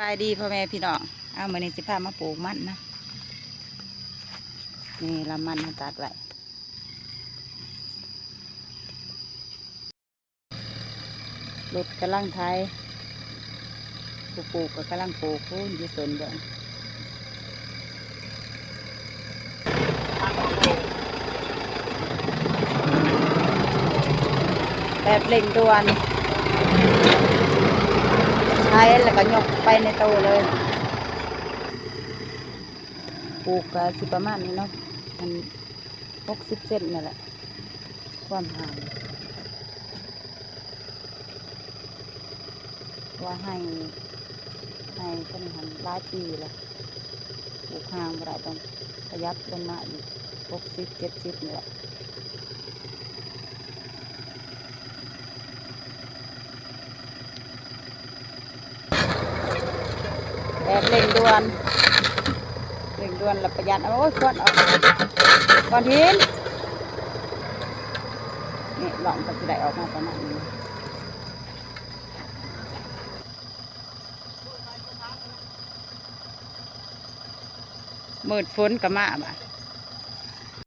ສະບາຍດີພໍ່ແມ່ພີ່ນ້ອງ ເອົາ ມື້ນີ້ຊິພາມາປູກມັນນະ ນີ້ລະ ມັນເຮົາຕັດໄວ້ ລົດກຳລັງໄຖ ຜູ້ປູກກໍກຳລັງປູກ ພຸ້ນຢູ່ສົນເບິ່ງ ແບບເລັ່ງດ່ວນ ໄຖແລ້ວກໍຍົກໄປໃນໂຕເລີຍ ປູກກໍຊິປະມານນີ້ເນາະ ອັນ ຫົກສິບເຊັນນີ້ແຫຼະ ຄວາມຫ່າງ ວ່າໃຫ້ ໃຫ້ຕົວນີ້ຫັ້ນຫຼາຍປີແລ້ວ ປູກຫ່າງບໍ່ໄດ້ ຕ້ອງຂະຫຍັບລົງມາອີກ ຫົກສິບ ເຈັດສິບນີ້ແຫຼະ. ແບບເລັ່ງດ່ວນ ເລັ່ງດ່ວນແລ້ວປະຢັດ ໂອ້ຍ ຄວັນອອກ ກ້ອນຫີນ ນີ້ ລອງກໍຊິໄດ້ອອກມາປະມານນີ້ ມືດຝົນກໍມາບາດ